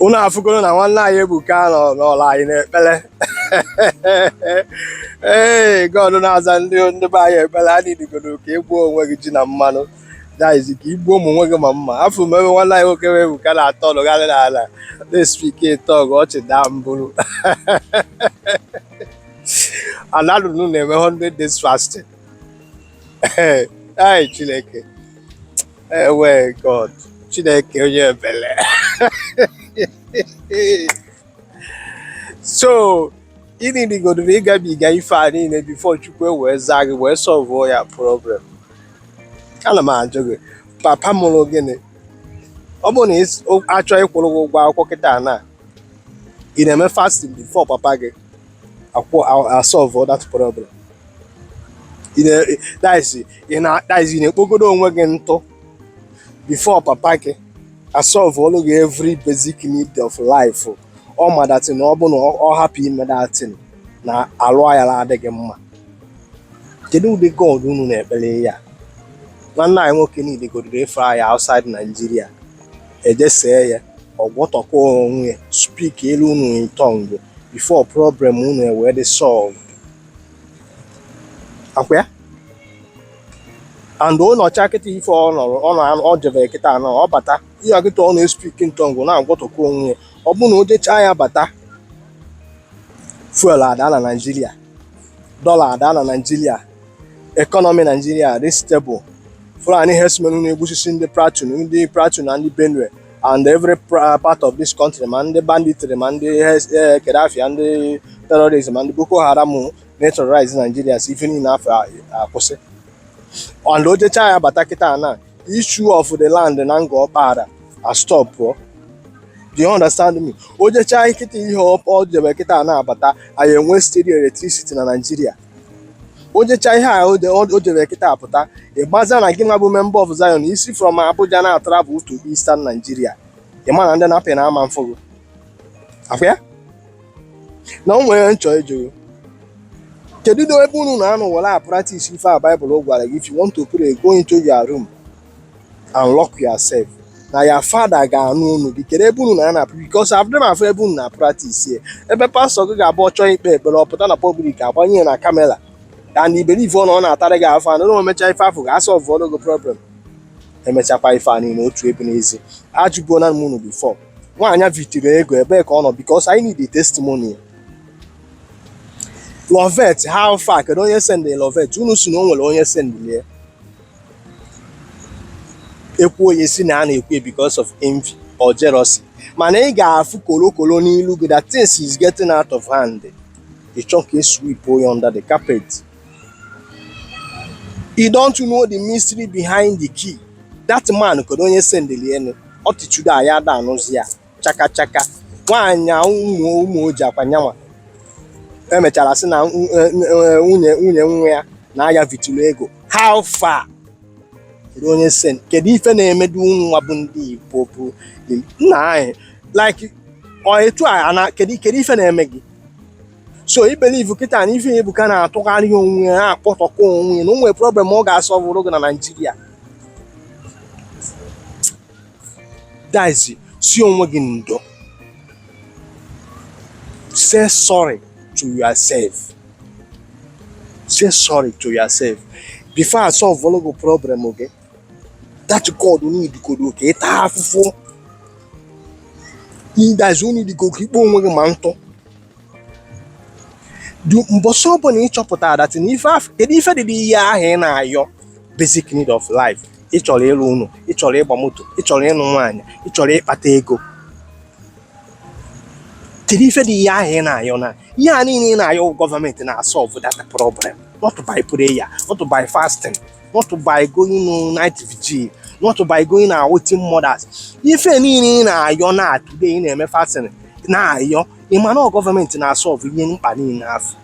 Unu afụgoro na nwanne anyị Ebuka nọ n'ọla anyị n'ekpere. Ee, God na-aza ndị be anyị ekpere. A nidigoro ka ị gbuo onwe gị ji na mmanụ, that is ka ị gbuo ụmụ nwe gị ma mma. Afụ m ebe nwanne anyị nwoke Ebuka na-atọ ọnụgharị n'ala na-espeak tongue, ọchị daa mbụrụ. Anadụnụ na-eme 100 days fasting. Ai, Chineke ewe, God, Chineke onye ebele. So ị nidigodoro ịgabiga ife a niile before Chukwu wee zaa gị, wee solve ya problem. Ana m ajụ gị, papa mụrụ gịnị? Ọ bụrụ na achọ ịkwụrụ gị ụgwọ akwụkwọ kịta na ị na-eme fasting before papa gị akwụ asolve that problem, ị na that is ị na that is ị na-ekpogodo onwe gị ntụ before papa gị asolve ọlụ gị every basic need of life. Ọ ma that na ọ bụ na ọ hapụ ime that thing na alụ ya adịghị mma. Kedu ụdị God unu na-ekpere ya? Nwanne anyị nwoke niile godoro efe anyị outside Nigeria ejesee ya, ọgwọtọkọ onwe ya, speak elu unu in tongue before problem unu ewee dị solve akwa ya. And ọ nọcha kịta, ife ọ nọrọ, ọ nọ, ọ jebere kịta na ọ bata ihe kịta, ọ na-espeak in tongue, na-agwọtọkọ onwe ya. Ọ bụrụ na o jechaa ya bata, fuel ada na Nigeria, dollar ada na Nigeria, economy Nigeria dị stable, Fulani herdsmen na-egbusisi ndị Plateau, ndị Plateau na ndị Benue and every part of this country, ma ndị banditry, ma ndị kedafia, ndị terrorist, ma ndị Boko Haram na-terrorize Nigeria, si ife niile afọ akwụsị. And o jechaa ya bata kịta na issue of the land na Ngor Okpala a stop. Do you understand me? O jechaa kịta, ihe ọ jebe kịta na-abata, anyị enwe steady electricity na Nigeria. O jechaa ihe a o jebe kịta apụta, ịgbaza na gị nwa bụ member of Zion isi from Abuja na travel to Eastern Nigeria, ị ma na ndị na-apị na ama mfụgo afọ ya na o nwere nchọ ịjụ. Kedu ebe unu na-anọ were a practice ife a Bible gwara gị, "If you want to pray, go into your room and lock yourself," na your father ga-anụ unu gị? Kedu ebe unu na-ana? Because abụrụ m afọ ebe unu na practice ya, ebe pastọ gị ga-abụ ọchọ ikpe ekpere, ọpụta na public, agbanye na camera, and iberibe ọ na ọ na-atarị gị afọ anụ na omecha ife afọ ga-asolve ọrụ gị problem. Emechakwa ife a niile otu ebe n'ezi. Ajụbuona m unu before, nwaanyị vitiri ego, ebee ka ọ nọ? Because I need a testimony. Lovet, how far? Kedu onye send Lovet? Unu si na o nwere onye send ya. Ekwu onye si na a na-ekwu because of envy or jealousy, mana ị ga-afụ kolokolo n'ilu gị that things is getting out of hand. Ị chọ ka e sweep onye under the carpet. You don't know the mystery behind the key. That man, kedu onye sendịrị enu ọtịchudo anyị ada anụzi ya chaka chaka? Nwaanyị ụmụ ụmụ o ji akwa nyanwa emechara sị na nwunye nwa ya na-aya vitulu ego. How far? Kedu onye send? Kedu ife na-emedu nwa bụ ndị Igbo bụ nna anyị like ọ etu a na kedu ife na-eme gị? So i believe kịta na ife Ebuka na-atụgharị onwe ya, na-akpọtọkọ onwe ya, na o nwere problem ọ ga-asolverụ gị na Naịjirịa? That si onwe gị ndo. Say sorry to yourself, say sorry to yourself before I solve gị problem gị. That God need godo ka ị taa afụfụ. That's only go ka ikpe onwe gị ma ntụ. Mbọsị ọbụla ị chọpụtara that na ife kedu ife dị ihe ahụ ị na-ayọ, basic need of life, ị chọrọ ịlụ ụlọ, ị chọrọ ịgba moto, ị chọrọ ịnụ nwaanyị, ị chọrọ ịkpata ego, kedu ife dị ihe ahụ ị na-ayọ? Na ihe a niile ị na-ayọ, gọọmenti na-asolve that problem, not by prayer, not by fasting, not by going on night vigil, not by going and waiting mothers. Ife niile ị na-ayọ na today ị na-eme fasting na-ayọ, ị ma na ọ gọọmenti na-asolve ihe mkpa niile afọ.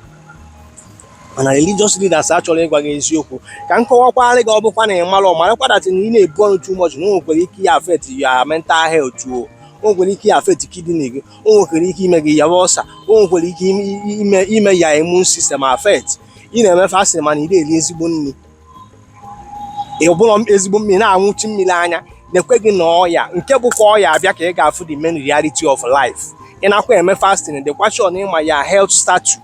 Mana religious leaders achọrọ ịgwa gị eziokwu. Ka m kọwakwara gị, ọ bụkwa na ị mara, ọ marakwa that na ị na-ebu ọnụ too much, na o nwekwara ike ya affect your mental health, o nwekwara ike ya affect kidney gị, o nwekwara ike ime gị yawa ọsa, o nwekwara ike ime ya immune system affect. Ị na-eme fasting mana ị na-eri ezigbo nri, ị bụrụ ezigbo mmiri na-anwụchi mmiri anya. Na-ekwe gị na ọya nke bụkwa ọya abịa ka ị ga-afụ the main reality of life. Ị nakwa eme fasting, dịkwa sure na ịma ya health status.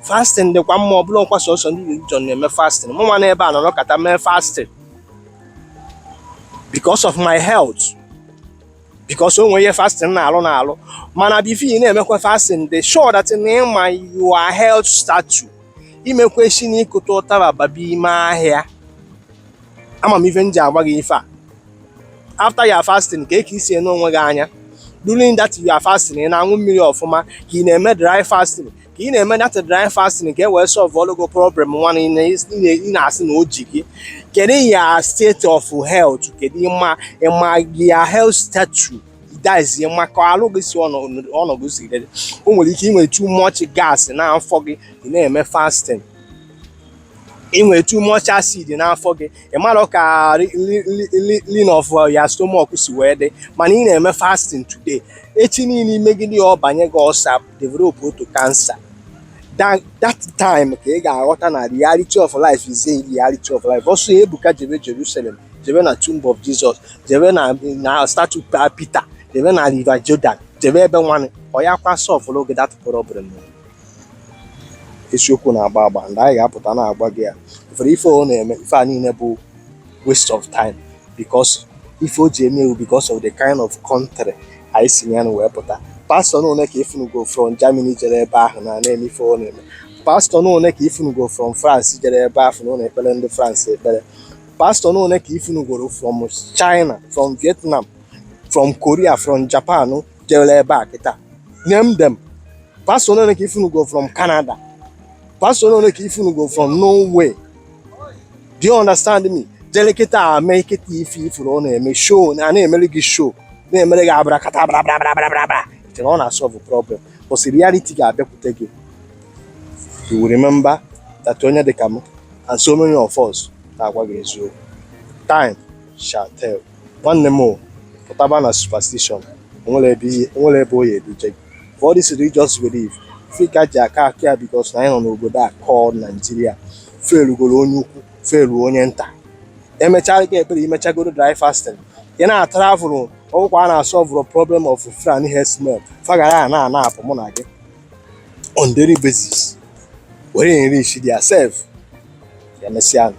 Fasting dịkwa mma. Ọ bụla nkwa sọsọ ndị religion na-eme fasting. Mụ nwa n'ebe a nọ nọkọta mee fasting because of my health, because o nwere ihe fasting na-alụ na-alụ. Mana before ị na-emekwa fasting, dị sure that na ịma your health status. Imekwa esi na ịkụta ụtaba baba ime ahịa. Ama m ife m ji agwa gị ife a. After your fasting, ka eke isi ene onwe gị anya during that you are fasting. Ị na-aṅụ mmiri ọfụma, ka ị na-eme dry fasting, ka ị na-eme that dry fasting ka e wee solve ọlụgo problem nwa ị na-asị na o ji gị. Kedu ya state of health? Kedu ịma ịma ya health status? That is, ịma ka alụ gị si ọnọdụ si dị. O nwere ike inwe too much gas n'afọ gị, ị na-eme fasting. Ị nwere too much acid n'afọ gị, ị marọ ka lining of ya stomach si wee dị, mana ị na-eme fasting today. Echi niile imegide ya, ọ banye gị ọsa, develop otu cancer. That time ka ị ga-aghọta na reality of life is a reality of life. Ọsọ Ebuka jebe Jerusalem, jebe na tomb of Jesus, jebe na statue Peter, jebe na River Jordan, jebe ebe nwanne ọ ya kwa solve gị that problem. Isiokwu na-agba agba ndị anyị ga-apụta na-agba gị ya. Ifere ife ọ na-eme, ife a niile bụ waste of time, because ife o ji eme ewu, because of the kind of country anyị si na ya wee pụta. Pastọ na one ka ifunugo from Germany jere ebe ahụ na na-eme ife ọ na-eme? Pastọ na one ka ifunugo from France jere ebe ahụ na ọ na-ekpere ndị France ekpere? Pastọ na one ka ifunugoro from China, from Vietnam, from Korea, from Japan jere ebe a kịta? Name them. Pastọ na one ka ifunugo from Canada? Pastọ na one ka ifunugo from Norway? Do you understand me? Jere kịta ame kịta ife ifuru ọ na-eme show, na na-emere gị show, na-emere gị abrakata bra bra bra bra bra bra, chere ọ na-solve problem. But reality ga-abịakwute gị. You will remember that onye dịka m and so many of us na-agwa gị eziokwu. Time shall tell. Nwanne m o, pụtaba na superstition. Onwere ebe onwere ebe o ya eduje gị for all this religious belief. Ife ka ji aka aka ya, because na anyị nọ n'obodo a called Nigeria, felugoro onye ukwu, felu onye nta. Emechaa gị ekpere, imechagoro dry fasting, ị na-atravel ọgwụkwa a na-asolve problem of Fulani herdsmen fagara a na-ana apụ mụ na gị on daily basis were enrich their self. Emesịa.